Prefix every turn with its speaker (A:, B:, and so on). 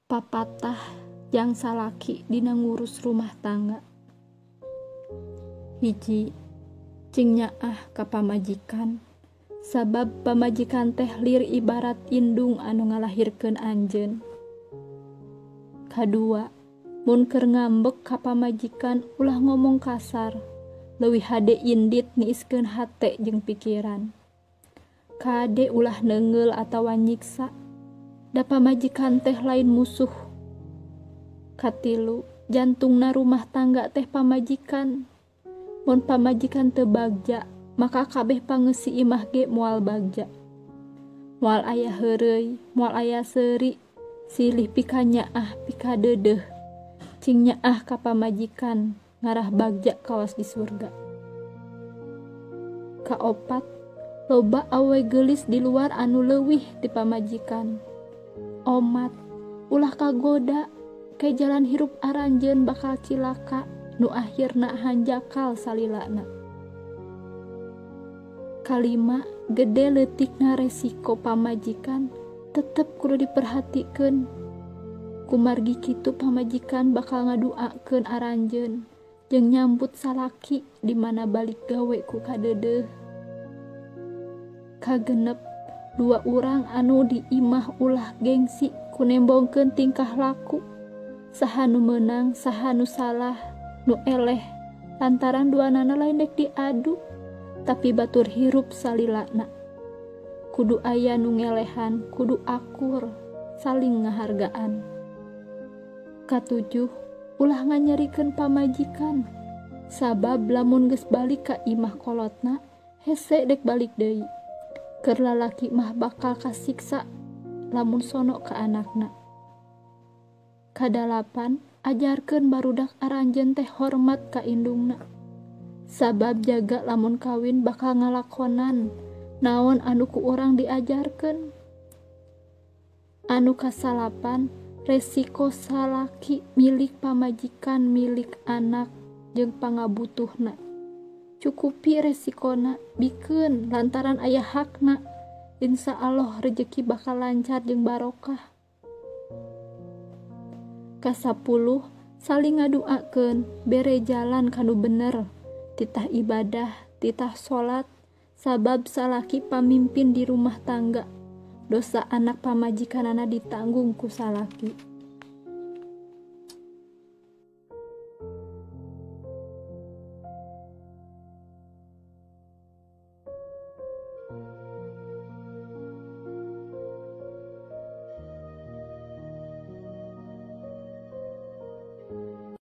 A: Papatah jang salaki dina ngurus rumah tangga. Hiji, cing nyaah ka pamajikan, sabab pamajikan teh lir ibarat indung anu ngalahirkeun anjeun. Kadua, mun keur ngambek ka pamajikan ulah ngomong kasar, leuwih hade indit niiskeun hate jeung pikiran. Kade ulah neungeul atawa nyiksa, da pamajikan teh lain musuh. Katilu, jantungna rumah tangga teh pamajikan. Mun pamajikan teu bagja, maka kabeh pangeusi imah ge moal bagja. Moal aya heureuy, moal aya seuri, silih pikanyaah pikadeudeuh. Cing nyaah ka pamajikan, ngarah bagja kawas di surga. Kaopat, loba awe geulis di luar anu leuwih ti pamajikan. Omat, ulah kagoda, ke jalan hirup aranjeun bakal cilaka, nu akhirna hanjakal salilana. Kalima, gede leutikna resiko pamajikan tetep kudu diperhatikeun. Kumargi kitu pamajikan bakal ngaduakeun aranjeun jeung nyambut salaki di mana balik gawe ku kadeudeuh. Kagenep, dua urang anu di imah ulah gengsi ku nembongkeun tingkah laku. Saha nu meunang, saha nu salah, nu eleh, lantaran duanana lain dek diadu, tapi batur hirup salilana. Kudu aya nu ngelehan, kudu akur, saling ngahargaan. Katujuh, ulah nganyerikeun pamajikan, sabab lamun geus balik ka imah kolotna, hese dek balik deui. Keur lalaki mah bakal kasiksa lamun sono ka anakna. Kadalapan, ajarkeun barudak aranjeun teh hormat ka indungna. Sabab jaga lamun kawin bakal ngalakonan naon anu ku urang diajarkeun. Anu kasalapan, resiko salaki milik pamajikan, milik anak jeung pangabutuhna. Cukupi resikona, bikeun lantaran aya hakna. Insya Allah rejeki bakal lancar jeung barokah. Kasapuluh, saling ngaduakeun, bere jalan kanu bener, titah ibadah, titah salat, sabab salaki pamimpin di rumah tangga. Dosa anak pamajikanana ditanggung ku salaki.